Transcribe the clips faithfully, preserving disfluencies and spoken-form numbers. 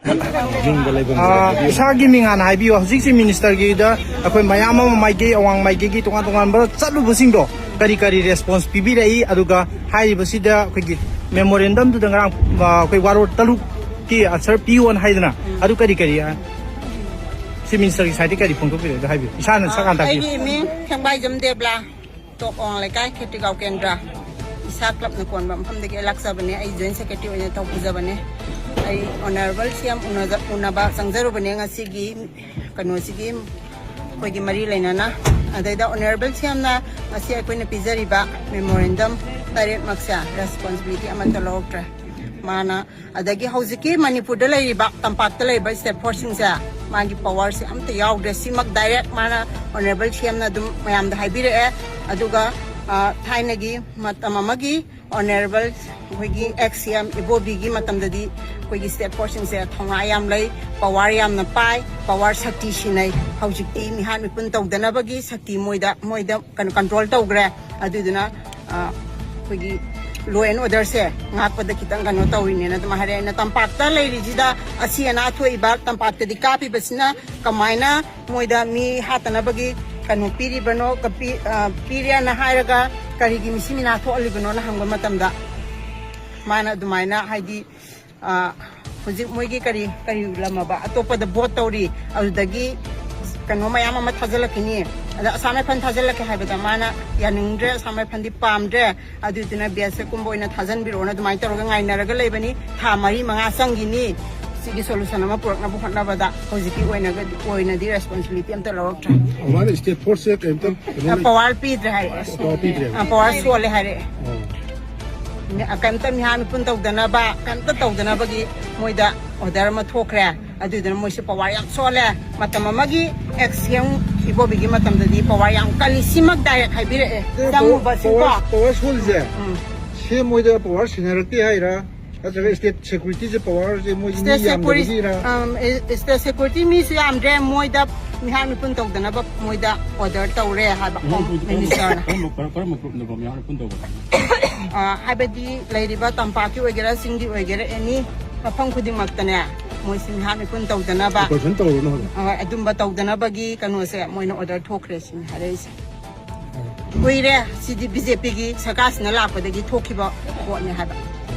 ꯑꯥ, ꯏꯁꯥꯒꯤ ꯃꯤꯡ ꯍꯥꯟꯅ ꯍꯥꯏꯕꯤꯌꯨ꯫ ꯍꯧꯖꯤꯛꯁꯤ ꯃꯤꯅꯤꯁꯇꯔꯒꯤꯗ ꯑꯩꯈꯣꯏ ꯃꯌꯥꯝ ꯑꯃ ꯃꯥꯏꯀꯩ, ꯑꯋꯥꯡ ꯃꯥꯏꯀꯩꯒꯤ ꯇꯣꯉꯥꯟ ꯇꯣꯉꯥꯟꯕ ꯆꯠꯂꯨꯕꯁꯤꯡꯗꯣ ꯀꯔꯤ ꯀꯔꯤ ꯔꯦꯁꯄꯣꯟꯁ ꯄꯤꯕꯤꯔꯛꯏ, ꯑꯗꯨꯒ ꯍꯥꯏꯔꯤꯕꯁꯤꯗ ꯑꯩꯈꯣꯏꯒꯤ ꯃꯦꯃꯣꯔꯦꯟꯗꯝꯗꯨꯗ ꯉꯔꯥꯡ, ꯑ, ꯑꯩꯈꯣꯏ ꯋꯥꯔꯣꯜ ꯇꯔꯨꯛꯀꯤ ꯑꯟꯁꯔ ꯄꯤꯌꯣꯅ ꯍꯥꯏꯗꯅ, ꯑꯗꯨ ꯀꯔꯤ ꯀꯔꯤ, ꯑ, ꯁꯤ ꯃꯤꯅꯤꯁꯇꯔꯒꯤ ꯁꯥꯏꯠꯇꯒꯤ ꯀꯔꯤ ꯐꯣꯡꯗꯣꯛꯄꯤꯔꯛꯏ, ꯑꯗꯨ ꯍꯥꯏꯕꯤꯌꯨ, ꯏꯁꯥꯅ ꯁꯛ ꯍꯥꯟꯅ ꯇꯥꯛꯄꯤꯌꯨ꯫ ꯑꯩꯒꯤ ꯃꯤꯡ ꯊꯦꯡꯕꯥꯏꯖꯝ ꯗꯦꯕꯂꯥ, ꯇꯣꯞ ꯑꯋꯥꯡ ꯂꯩꯀꯥꯏ ꯈꯦꯇ꯭ꯔꯤꯒꯥꯎ ꯀꯦꯟꯗ꯭ꯔ, ꯏꯁꯥ ꯀ꯭ꯂꯕꯅ ꯀꯣꯟꯕ ꯃꯐꯝꯗꯒꯤ ꯑꯩ ꯂꯥꯛꯆꯕꯅꯦ꯫ ꯑꯩ ꯖꯣꯏꯟ ꯁꯦꯀ꯭ꯔꯦꯇꯔꯤ ꯑꯣꯏꯅ ꯇꯧꯖꯕꯅꯦ꯫ ꯑꯩ ꯑꯣꯅꯔꯦꯕꯜ ꯁꯤ ꯑꯦꯝ ꯎꯅꯕ ꯆꯪꯖꯔꯨꯕꯅꯦ ꯉꯁꯤꯒꯤ ꯀꯩꯅꯣꯁꯤꯒꯤ, ꯑꯩꯈꯣꯏꯒꯤ ꯃꯔꯤ ꯂꯩꯅꯅ꯫ ꯑꯗꯩꯗ ꯑꯣꯅꯔꯦꯕꯜ ꯁꯤ ꯑꯦꯝꯅ ꯉꯁꯤ ꯑꯩꯈꯣꯏꯅ ꯄꯤꯖꯔꯤꯕ ꯃꯦꯃꯣꯔꯦꯟꯗꯝ ꯇꯔꯦꯠꯃꯛꯁꯦ ꯔꯦꯁꯄꯣꯟꯁꯤꯕꯤꯂꯤꯇꯤ ꯑꯃꯠꯇ ꯂꯧꯔꯛꯇ꯭ꯔꯦ꯫ ꯃꯥꯅ, ꯑꯗꯒꯤ ꯍꯧꯖꯤꯛꯀꯤ ꯃꯅꯤꯄꯨꯔꯗ ꯂꯩꯔꯤꯕ, ꯇꯝꯄꯥꯛꯇ ꯂꯩꯔꯤꯕ ꯁ꯭ꯇꯦꯠ ꯐꯣꯔꯁꯁꯤꯡꯁꯦ ꯃꯥꯒꯤ ꯄꯋꯥꯔꯁꯦ ꯑꯝꯇ ꯌꯥꯎꯗ꯭ꯔꯦ꯫ ꯁꯤꯃꯛ ꯗꯥꯏꯔꯦꯛ ꯃꯥꯅ ꯑꯣꯅꯔꯦꯕꯜ ꯁꯤ ꯑꯦꯝꯅ ꯑꯗꯨꯝ ꯃꯌꯥꯝꯗ ꯍꯥꯏꯕꯤꯔꯛꯑꯦ꯫ ꯑꯗꯨꯒ, ꯑ, ꯊꯥꯏꯅꯒꯤ ꯃꯇꯝ ꯑꯃꯒꯤ ꯑꯣꯅꯔꯦꯕꯜ ꯑꯩꯈꯣꯏꯒꯤ ꯑꯦꯛꯁ ꯁꯤ ꯑꯦꯝ ꯏꯕꯣꯕꯤꯒꯤ ꯃꯇꯝꯗꯗꯤ ꯑꯩꯈꯣꯏꯒꯤ ꯁ꯭ꯇꯦꯠ ꯐꯣꯔꯁꯁꯤꯡꯁꯦ ꯊꯧꯅꯥ ꯌꯥꯝ ꯂꯩ, ꯄꯋꯥꯔ ꯌꯥꯝꯅ ꯄꯥꯏ, ꯄꯋꯥꯔ ꯁꯛꯇꯤ ꯁꯤꯟꯅꯩ꯫ ꯍꯧꯖꯤꯛꯇꯤ ꯃꯤꯍꯥꯠ ꯃꯤꯄꯨꯟ ꯇꯧꯗꯅꯕꯒꯤ ꯁꯛꯇꯤ ꯃꯣꯏꯗ, ꯃꯣꯏꯗ ꯀꯩꯅꯣ ꯀꯟꯇ꯭ꯔꯣꯜ ꯇꯧꯈ꯭ꯔꯦ꯫ ꯑꯗꯨꯗꯨꯅ, ꯑ, ꯑꯩꯈꯣꯏꯒꯤ ꯂꯣ ꯑꯦꯟ ꯑꯣꯔꯗꯔꯁꯦ ꯉꯥꯛꯄꯗ ꯈꯤꯇꯪ ꯀꯩꯅꯣ ꯇꯧꯔꯤꯅꯦꯅ ꯑꯗꯨꯃꯥꯏꯅ ꯍꯥꯏꯔꯛꯑꯦ꯫ ꯑꯩꯅ ꯇꯝꯄꯥꯛꯇ ꯂꯩꯔꯤꯁꯤꯗ ꯑꯁꯤ ꯑꯅꯥ ꯊꯣꯛꯏꯕ, ꯇꯝꯄꯥꯛꯇꯗꯤ ꯀꯥꯞꯄꯤꯕꯁꯤꯅ ꯀꯃꯥꯏꯅ ꯃꯣꯏꯗ ꯃꯤ ꯍꯥꯠꯇꯅꯕꯒꯤ ꯀꯩꯅꯣ ꯄꯤꯔꯤꯕꯅꯣ, ꯀꯄꯤ-, ꯑ, ꯄꯤꯔꯦꯅ ꯍꯥꯏꯔꯒ ꯀꯔꯤꯒꯤ ꯃꯤꯁꯤ ꯃꯤꯅꯥ ꯊꯣꯛꯍꯜꯂꯤꯕꯅꯣꯅ ꯍꯪꯕ ꯃꯇꯝꯗ ꯃꯥꯅ ꯑꯗꯨꯃꯥꯏꯅ ꯍꯥꯏꯗꯤ, ꯑ, ꯍꯧꯖꯤꯛ ꯃꯣꯏꯒꯤ ꯀꯔꯤ, ꯀꯔꯤ ꯂꯝꯃꯕ ꯑꯇꯣꯞꯄꯗ ꯚꯣꯠ ꯇꯧꯔꯤ, ꯑꯗꯨꯗꯒꯤ ꯀꯩꯅꯣ ꯃꯌꯥꯝ ꯑꯃ ꯊꯥꯖꯤꯜꯂꯛꯈꯤꯅꯤ, ꯑꯗ ꯑꯁꯥꯝ ꯔꯥꯏꯐꯜ ꯊꯥꯖꯤꯜꯂꯛꯀꯦ ꯍꯥꯏꯕꯗ ꯃꯥꯅ ꯌꯥꯅꯤꯡꯗ꯭ꯔꯦ, ꯑꯁꯥꯝ ꯔꯥꯏꯐꯜꯗꯤ ꯄꯥꯝꯗ꯭ꯔꯦ, ꯑꯗꯨꯗꯨꯅ ꯕꯤ ꯑꯦꯁ ꯑꯦꯐ ꯀꯨꯝꯕ ꯑꯣꯏꯅ ꯊꯥꯖꯤꯟꯕꯤꯔꯛꯑꯣꯅ ꯑꯗꯨꯃꯥꯏꯅ ꯇꯧꯔꯒ ꯉꯥꯏꯅꯔꯒ ꯂꯩꯕꯅꯤ꯫ ꯊꯥ ꯃꯔꯤ ꯃꯉꯥ ꯆꯪꯈꯤꯅꯤ ꯁꯤꯒꯤ ꯁꯣꯂꯨꯁꯟ ꯑꯃ ꯄꯨꯔꯛꯅꯕ ꯍꯣꯠꯅꯕꯗ꯫ ꯍꯧꯖꯤꯛꯀꯤ ꯑꯣꯏꯅꯒꯗꯤ, ꯑꯣꯏꯅꯗꯤ ꯔꯦꯁꯄꯣꯟꯁꯤꯕꯤꯂꯤꯇꯤ ꯑꯝꯇ ꯂꯧꯔꯛꯇ꯭ꯔꯦ꯫ ꯑꯗꯨꯃꯥꯏꯅ ꯁ꯭ꯇꯦꯠ ꯐꯣꯔꯁꯁꯦ ꯀꯩꯝꯇ ꯀꯩꯅꯣ ꯂꯩ-, ꯄꯋꯥꯔ ꯄꯤꯗ꯭ꯔꯦ ꯍꯥꯏꯔꯛꯑꯦ꯫ ꯄꯋꯥꯔ ꯄꯤꯗ꯭ꯔꯦ꯫ ꯑ, ꯄꯋꯥꯔ ꯁꯣꯜꯂꯦ ꯍꯥꯏꯔꯛꯑꯦ꯫ ꯑꯣ꯫ ꯃꯤ-, ꯀꯩꯝꯇ ꯃꯤꯍꯥꯠ ꯃꯤꯄꯨꯟ ꯇꯧꯗꯅꯕ, ꯀꯩꯝꯇ ꯇꯧꯗꯅꯕꯒꯤ ꯃꯣꯏꯗ ꯑꯣꯔꯗꯔ ꯑꯃ ꯊꯣꯛꯈ꯭ꯔꯦ꯫ ꯑꯗꯨꯗꯨꯅ ꯃꯣꯏꯁꯦ ꯄꯋꯥꯔ ꯌꯥꯝ ꯁꯣꯜꯂꯦ꯫ ꯃꯇꯝ ꯑꯃꯒꯤ ꯑꯦꯛꯁ ꯁꯤ ꯑꯦꯝ ꯏꯕꯣꯕꯤꯒꯤ ꯃꯇꯝꯗꯗꯤ ꯄꯋꯥꯔ ꯌꯥꯝ ꯀꯜꯂꯤ꯫ ꯁꯤꯃꯛ ꯗꯥꯏꯔꯦꯛ ꯍꯥꯏꯕꯤꯔꯛꯑꯦ꯫ ꯆꯪꯉꯨꯕꯁꯤꯡꯀꯣ꯫ ꯄꯋꯥꯔ, ꯄꯋꯥꯔ ꯁꯣꯜꯂꯤꯁꯦ꯫ ꯎꯝ꯫ ꯁꯤ ꯃꯣꯏꯗ ꯄꯋꯥꯔ ꯁꯤꯟꯅꯔꯛꯇꯦ ꯍꯥꯏꯔꯥ? ꯅꯠꯇ꯭ꯔꯒ ꯁ꯭ꯇꯦꯠ ꯁꯦꯀ꯭ꯌꯨꯔꯤꯇꯤꯁꯦ ꯄꯋꯥꯔꯁꯦ ꯃꯣꯏꯒꯤ ꯃꯤ ꯁ꯭ꯇꯦꯠ ꯁꯦꯀ꯭ꯌꯨꯔꯤ-, ꯌꯥꯝꯗꯕꯒꯤꯔꯥ? ꯑꯝ, ꯑꯦ-, ꯁ꯭ꯇꯦꯠ ꯁꯦꯀ꯭ꯌꯨꯔꯤꯇꯤ ꯃꯤꯁꯨ ꯌꯥꯝꯗ꯭ꯔꯦ, ꯃꯣꯏꯗ ꯃꯤꯍꯥꯠ ꯃꯤꯄꯨꯟ ꯇꯧꯗꯅꯕ ꯃꯣꯏꯗ ꯑꯣꯔꯗꯔ ꯇꯧꯔꯦ ꯍꯥꯏꯕ ꯍꯣꯝ ꯃꯤꯅꯤꯁꯇꯔꯅ꯫ ꯀꯔꯝꯕ, ꯀꯔꯝꯕ, ꯀꯔꯝꯕ ꯒ꯭ꯔꯨꯞꯅꯣꯕ ꯃꯤꯍꯥꯠ ꯃꯤꯄꯨꯟ ꯇꯧꯕ? ꯑ, ꯍꯥꯏꯕꯗꯤ ꯂꯩꯔꯤꯕ ꯇꯝꯄꯥꯛꯀꯤ ꯑꯣꯏꯒꯦꯔꯥ, ꯆꯤꯡꯒꯤ ꯑꯣꯏꯒꯦꯔꯥ, ꯑꯦꯅꯤ ꯃꯐꯝ ꯈꯨꯗꯤꯡꯃꯛꯇꯅꯦ, ꯃꯣꯏꯁꯤ ꯃꯤꯍꯥꯠ ꯃꯤꯄꯨꯟ ꯇꯧꯗꯅꯕ, ꯑꯣꯄꯔꯦꯁꯟ ꯇꯧꯔꯨꯅꯨ ꯍꯥꯏꯕ꯫ ꯑ, ꯑꯗꯨꯝꯕ ꯇꯧꯗꯅꯕꯒꯤ ꯀꯩꯅꯣꯁꯦ ꯃꯣꯏꯅ ꯑꯣꯔꯗꯔ ꯊꯣꯛꯈ꯭ꯔꯦ ꯁꯤꯅꯤ ꯍꯥꯏꯔꯛꯏꯁꯦ꯫ ꯀꯨꯏꯔꯦ ꯁꯤꯗꯤ ꯕꯤ ꯖꯦ ꯄꯤꯒꯤ ꯁꯔꯀꯥꯔꯁꯤꯅ ꯂꯥꯛꯄꯗꯒꯤ ꯊꯣꯛꯈꯤꯕ ꯄꯣꯠꯅꯤ ꯍꯥꯏꯕ꯫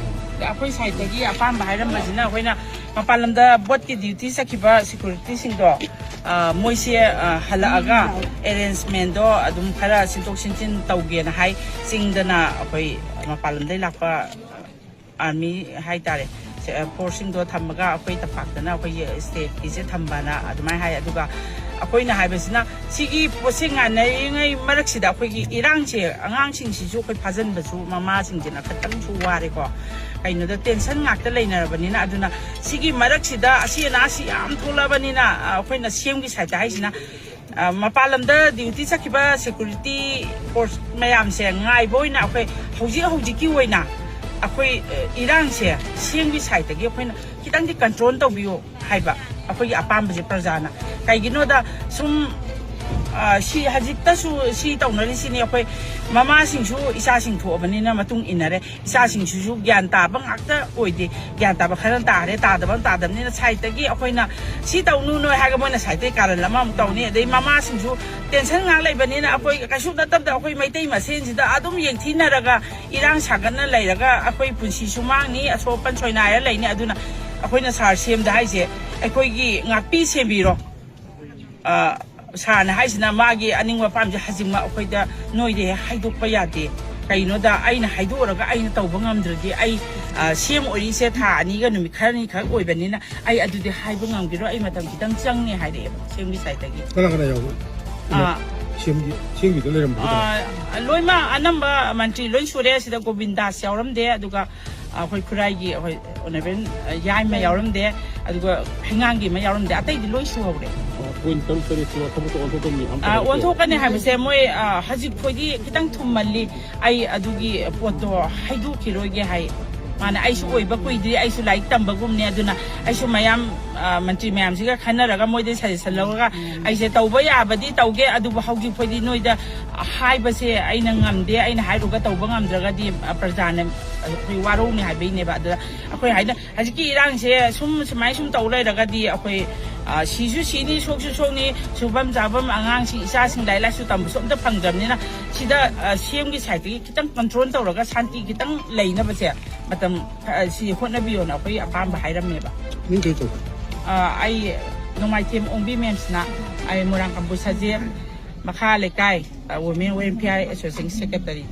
ꯑꯩꯈꯣꯏ ꯁꯥꯏꯠꯇꯒꯤ ꯑꯄꯥꯝꯕ ꯍꯥꯏꯔꯝꯕꯁꯤꯅ ꯑꯩꯈꯣꯏꯅ ꯃꯄꯥꯟ ꯂꯝꯗ ꯚꯣꯠꯀꯤ ꯗ꯭ꯌꯨꯇꯤ ꯆꯠꯈꯤꯕ ꯁꯦꯀ꯭ꯌꯨꯔꯤꯇꯤꯁꯤꯡꯗꯣ, ꯑ, ꯃꯣꯏꯁꯦ, ꯑ, ꯍꯜꯂꯛꯑꯒ ꯑꯦꯔꯦꯟꯖꯃꯦꯟꯗꯣ ꯑꯗꯨꯝ ꯈꯔ ꯁꯤꯟꯗꯣꯛ ꯁꯤꯟꯖꯤꯟ ꯇꯧꯒꯦꯅ ꯍꯥꯏ꯫ ꯆꯤꯡꯗꯅ ꯑꯩꯈꯣꯏ ꯃꯄꯥꯟ ꯂꯝꯗꯒꯤ ꯂꯥꯛꯄ ꯑꯥꯔꯃꯤ ꯍꯥꯏꯇꯥꯔꯦ, ꯁꯦ-, ꯐꯣꯔꯁꯁꯤꯡꯗꯣ ꯊꯝꯃꯒ ꯑꯩꯈꯣꯏ ꯇꯝꯄꯥꯛꯇꯅ ꯑꯩꯈꯣꯏꯒꯤ ꯁ꯭ꯇꯦꯠꯀꯤꯁꯦ ꯊꯝꯕꯅ ꯑꯗꯨꯃꯥꯏꯅ ꯍꯥꯏ꯫ ꯑꯗꯨꯒ ꯑꯩꯈꯣꯏꯅ ꯍꯥꯏꯕꯁꯤꯅ ꯁꯤꯒꯤ ꯄꯣꯠꯁꯦ ꯉꯥꯏꯅꯔꯤꯉꯩ ꯃꯔꯛꯁꯤꯗ ꯑꯩꯈꯣꯏꯒꯤ ꯏꯔꯥꯡꯁꯦ, ꯑꯉꯥꯡꯁꯤꯡꯁꯤꯁꯨ ꯑꯩꯈꯣꯏ ꯐꯥꯖꯤꯟꯕꯁꯨ ꯃꯃꯥꯁꯤꯡꯁꯤꯅ ꯈꯤꯇꯪꯁꯨ ꯋꯥꯔꯦꯀꯣ꯫ ꯀꯩꯅꯣꯗ ꯇꯦꯟꯁꯟ ꯉꯥꯛꯇ ꯂꯩꯅꯔꯕꯅꯤꯅ, ꯑꯗꯨꯅ ꯁꯤꯒꯤ ꯃꯔꯛꯁꯤꯗ ꯑꯁꯤ ꯑꯅꯥꯁꯤ ꯌꯥꯝ ꯊꯣꯛꯂꯛꯑꯕꯅꯤꯅ, ꯑ, ꯑꯩꯈꯣꯏꯅ ꯁꯤ ꯑꯦꯝꯒꯤ ꯁꯥꯏꯠꯇ ꯍꯥꯏꯁꯤꯅ, ꯑ, ꯃꯄꯥꯟ ꯂꯝꯗ ꯗ꯭ꯌꯨꯇꯤ ꯆꯠꯈꯤꯕ ꯁꯦꯀ꯭ꯌꯨꯔꯤꯇꯤ ꯐꯣꯔꯁ ꯃꯌꯥꯝꯁꯦ ꯉꯥꯏꯕ ꯑꯣꯏꯅ ꯑꯩꯈꯣꯏ ꯍꯧꯖꯤꯛ ꯍꯧꯖꯤꯛꯀꯤ ꯑꯣꯏꯅ ꯑꯩꯈꯣꯏ, ꯑ, ꯏꯔꯥꯡꯁꯦ ꯁꯤ ꯑꯦꯝꯒꯤ ꯁꯥꯏꯠꯇꯒꯤ ꯑꯩꯈꯣꯏꯅ ꯈꯤꯇꯪꯗꯤ ꯀꯟꯇ꯭ꯔꯣꯜ ꯇꯧꯕꯤꯌꯨ ꯍꯥꯏꯕ ꯑꯩꯈꯣꯏꯒꯤ ꯑꯄꯥꯝꯕꯁꯦ ꯄ꯭ꯔꯖꯥꯅ꯫ ꯀꯩꯒꯤꯅꯣꯗ ꯁꯨꯝ, ꯑ, ꯁꯤ ꯍꯧꯖꯤꯛꯇꯁꯨ ꯁꯤ ꯇꯧꯅꯔꯤꯁꯤꯅꯤ꯫ ꯑꯩꯈꯣꯏ ꯃꯃꯥꯁꯤꯡꯁꯨ ꯏꯆꯥꯁꯤꯡ ꯊꯣꯛꯑꯕꯅꯤꯅ ꯃꯇꯨꯡ ꯏꯟꯅꯔꯦ꯫ ꯏꯆꯥꯁꯤꯡꯁꯤꯁꯨ ꯒ꯭ꯌꯥꯟ ꯇꯥꯕ ꯉꯥꯛꯇ ꯑꯣꯏꯗꯦ꯫ ꯒ꯭ꯌꯥꯟ ꯇꯥꯕ ꯈꯔ ꯇꯥꯔꯦ, ꯇꯥꯗꯕ ꯑꯃ ꯇꯥꯗꯕꯅꯤꯅ ꯁꯥꯏꯠꯇꯒꯤ ꯑꯩꯈꯣꯏꯅ ꯁꯤ ꯇꯧꯅꯨ ꯅꯣꯏ ꯍꯥꯏꯔꯒ ꯃꯣꯏꯅ ꯁꯥꯏꯠꯇꯒꯤ ꯀꯥꯔꯟ ꯑꯃꯃꯨꯛ ꯇꯧꯅꯤ꯫ ꯑꯗꯩ ꯃꯃꯥꯁꯤꯡꯁꯨ ꯇꯦꯟꯁꯟ ꯉꯥꯛ ꯂꯩꯕꯅꯤꯅ ꯑꯩꯈꯣꯏ ꯀꯩꯁꯨ ꯅꯠꯇꯕꯗ ꯑꯩꯈꯣꯏ ꯃꯩꯇꯩ ꯃꯁꯦꯟꯁꯤꯗ ꯑꯗꯨꯝ ꯌꯦꯡꯊꯤꯅꯔꯒ ꯏꯔꯥꯡ ꯁꯥꯒꯠꯅ ꯂꯩꯔꯒ ꯑꯩꯈꯣꯏ ꯄꯨꯟꯁꯤꯁꯨ ꯃꯥꯡꯅꯤ, ꯑꯁꯣꯛ ꯑꯄꯟ ꯁꯣꯏꯅꯥꯏꯔ ꯂꯩꯅꯤ꯫ ꯑꯗꯨꯅ ꯑꯩꯈꯣꯏꯅ ꯁꯥꯔ ꯁꯤ ꯑꯦꯝꯗ ꯍꯥꯏꯁꯦ ꯑꯩꯈꯣꯏꯒꯤ ꯉꯥꯛꯄꯤ ꯁꯦꯟꯕꯤꯔꯣ꯫ ꯑ, ꯁꯥꯔꯅ ꯍꯥꯏꯁꯤꯅ ꯃꯥꯒꯤ ꯑꯅꯤꯡꯕ ꯑꯄꯥꯝꯕꯁꯦ ꯍꯧꯖꯤꯛꯃꯛ ꯑꯩꯈꯣꯏꯗ ꯅꯣꯏꯗ ꯍꯦꯛ ꯍꯥꯏꯗꯣꯛꯄ ꯌꯥꯗꯦ꯫ ꯀꯩꯅꯣꯗ ꯑꯩꯅ ꯍꯥꯏꯗꯣꯛꯎꯔꯒ ꯑꯩꯅ ꯇꯧꯕ ꯉꯝꯗ꯭ꯔꯗꯤ ꯑꯩ, ꯑ, ꯁꯤ ꯑꯦꯝ ꯑꯣꯏꯔꯤꯁꯦ ꯊꯥ ꯑꯅꯤꯒ ꯅꯨꯃꯤꯠ ꯈꯔꯅꯤ ꯈꯛ ꯑꯣꯏꯕꯅꯤꯅ ꯑꯩ ꯑꯗꯨꯗꯤ ꯍꯥꯏꯕ ꯉꯝꯈꯤꯔꯣꯏ, ꯑꯩ ꯃꯇꯝ ꯈꯤꯇꯪ ꯆꯪꯅꯤ ꯍꯥꯏꯔꯛꯑꯦꯕ ꯁꯤ ꯑꯦꯝꯒꯤ ꯁꯥꯏꯠꯇꯒꯤ꯫ ꯀꯅꯥ ꯀꯅꯥ ꯌꯥꯎꯕ? ꯑ, ꯁꯤ ꯑꯦꯝꯒꯤ, ꯁꯤ ꯑꯦꯝꯒꯤꯗ ꯂꯩꯔꯝꯕꯗꯣ ꯀꯅꯥ? ꯑ, ꯂꯣꯏꯅꯃꯛ ꯑꯅꯝꯕ ꯃꯟꯇ꯭ꯔꯤ ꯂꯣꯏ ꯁꯨꯔꯦ꯫ ꯁꯤꯗ ꯒꯣꯕꯤꯟꯗꯥꯁ ꯌꯥꯎꯔꯝꯗꯦ, ꯑꯗꯨꯒ ꯑꯩꯈꯣꯏ ꯈꯨꯔꯥꯏꯒꯤ ꯑꯩꯈꯣꯏ ꯑꯣꯅꯔꯦꯕꯜ, ꯑ, ꯌꯥꯏꯃ ꯌꯥꯎꯔꯝꯗꯦ, ꯑꯗꯨꯒ ꯍꯩꯉꯥꯡꯒꯤ ꯑꯃ ꯌꯥꯎꯔꯝꯗꯦ, ꯑꯇꯩꯗꯤ ꯂꯣꯏ ꯁꯨꯍꯧꯔꯦ꯫ ꯑ, ꯄꯣꯏꯟ ꯇꯔꯨꯛ ꯇꯔꯦꯠꯇꯣ ꯊꯕꯛꯇꯣ ꯑꯣꯟꯊꯣꯛꯀꯅꯤ ꯑꯃ ꯑ, ꯍꯥꯏꯔꯛꯀꯦ꯫ ꯑꯣꯟꯊꯣꯛꯀꯅꯤ ꯍꯥꯏꯕꯁꯦ ꯃꯣꯏ, ꯑ, ꯍꯧꯖꯤꯛ ꯐꯥꯎꯗꯤ ꯈꯤꯇꯪ ꯊꯨꯝꯃꯜꯂꯤ꯫ ꯑꯩ ꯑꯗꯨꯒꯤ ꯄꯣꯠꯇꯣ ꯍꯥꯏꯗꯣꯛꯈꯤꯔꯣꯏꯒꯦ ꯍꯥꯏ꯫ ꯃꯥꯅ ꯑꯩꯁꯨ ꯑꯣꯏꯕ ꯀꯨꯏꯗ꯭ꯔꯤ, ꯑꯩꯁꯨ ꯂꯥꯏꯔꯤꯛ ꯇꯝꯕꯒꯨꯝꯅꯦ, ꯑꯗꯨꯅ ꯑꯩꯁꯨ ꯃꯌꯥꯝ, ꯑ, ꯃꯟꯇ꯭ꯔꯤ ꯃꯌꯥꯝꯁꯤꯒ ꯈꯟꯅꯔꯒ ꯃꯣꯏꯗ ꯁꯖꯦꯁꯟ ꯂꯧꯔꯒ ꯑꯩꯁꯦ ꯇꯧꯕ ꯌꯥꯕꯗꯤ ꯇꯧꯒꯦ, ꯑꯗꯨꯕꯨ ꯍꯧꯖꯤꯛ ꯐꯥꯎꯗꯤ ꯅꯣꯏꯗ ꯍꯥꯏꯕꯁꯦ ꯑꯩꯅ ꯉꯝꯗꯦ, ꯑꯩꯅ ꯍꯥꯏꯔꯨꯒ ꯇꯧꯕ ꯉꯝꯗ꯭ꯔꯒꯗꯤ, ꯑ, ꯄ꯭ꯔꯖꯥꯅ ꯑꯩꯈꯣꯏ ꯋꯥꯔꯧꯅꯤ ꯍꯥꯏꯕꯩꯅꯦꯕ꯫ ꯑꯗꯨꯗ ꯑꯩꯈꯣꯏ ꯍꯥꯏꯅ ꯍꯧꯖꯤꯛꯀꯤ ꯏꯔꯥꯡꯁꯦ ꯁꯨꯝ ꯁꯨꯃꯥꯏꯅ ꯁꯨꯝ ꯇꯧ ꯂꯩꯔꯒꯗꯤ ꯑꯩꯈꯣꯏ, ꯑ, ꯁꯤꯁꯨ ꯁꯤꯅꯤ, ꯁꯣꯛꯁꯨ ꯁꯣꯛꯅꯤ, ꯁꯨꯐꯝ ꯆꯥꯐꯝ ꯑꯉꯥꯡꯁꯤꯡ ꯏꯆꯥꯁꯤꯡ ꯂꯥꯏꯔꯤꯛ ꯂꯥꯏꯁꯨ ꯇꯝꯕꯁꯨ ꯑꯝꯇ ꯐꯪꯗ꯭ꯔꯕꯅꯤꯅ ꯁꯤꯗ, ꯑ, ꯁꯤ ꯑꯦꯝꯒꯤ ꯁꯥꯏꯠꯇꯒꯤ ꯈꯤꯇꯪ ꯀꯟꯇ꯭ꯔꯣꯜ ꯇꯧꯔꯒ ꯁꯥꯟꯇꯤ ꯈꯤꯇꯪ ꯂꯩꯅꯕꯁꯦ ꯃꯇꯝ, ꯑ, ꯁꯤ ꯍꯣꯠꯅꯕꯤꯌꯣꯅ ꯑꯩꯈꯣꯏ ꯑꯄꯥꯝꯕ ꯍꯥꯏꯔꯝꯃꯦꯕ꯫ ꯃꯤꯡ ꯀꯩ ꯀꯧꯕ? ꯑ, ꯑꯩ ꯅꯣꯡꯃꯥꯏꯊꯦꯝ ꯑꯣꯡꯕꯤ ꯃꯦꯝꯁꯤꯅ ꯑꯩ ꯃꯣꯏꯔꯥꯡ ꯀꯝꯄꯨ ꯁꯖꯦ ꯃꯈꯥ ꯂꯩꯀꯥꯏ, ꯑ, Women Welfare Association Secretary꯫